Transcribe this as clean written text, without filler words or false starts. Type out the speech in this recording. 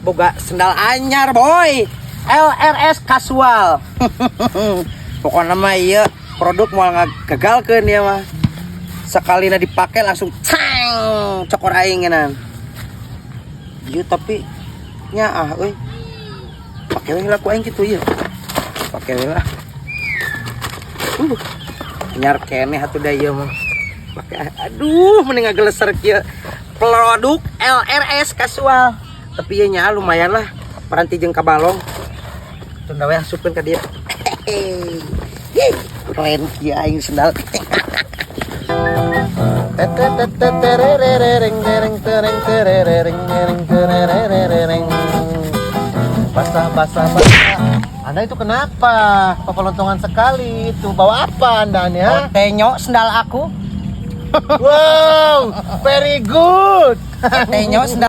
Boga sendal anyar, boy. LRS Casual. Pokoknya mah ieu produk moal ngagagalkeun ieu mah. Sakalina dipake langsung cang cokor aing ngeunaan. Ieu tapi nya ah euy. Pake we lah ku aing kitu ieu. Pake we lah. Anyar keneh atuh da ieu mah. Pake, aduh, mending ngageleser kieu. Produk LRS Casual. Tapi ieu nya lumayan lah. Paranti jeung kabalong. Tunda we, asupkeun ka dieu. Hehehe. Keren kieu aing sendal. Tetetetetererereng, dereng, tereng, tererereng, dereng, terererereng. Basah, basah, basah. Anda itu kenapa? Papalontongan sekali itu. Bawa apa Anda nih, ha? Tenyo sendal aku. Wow, very good. Tenyo sendal.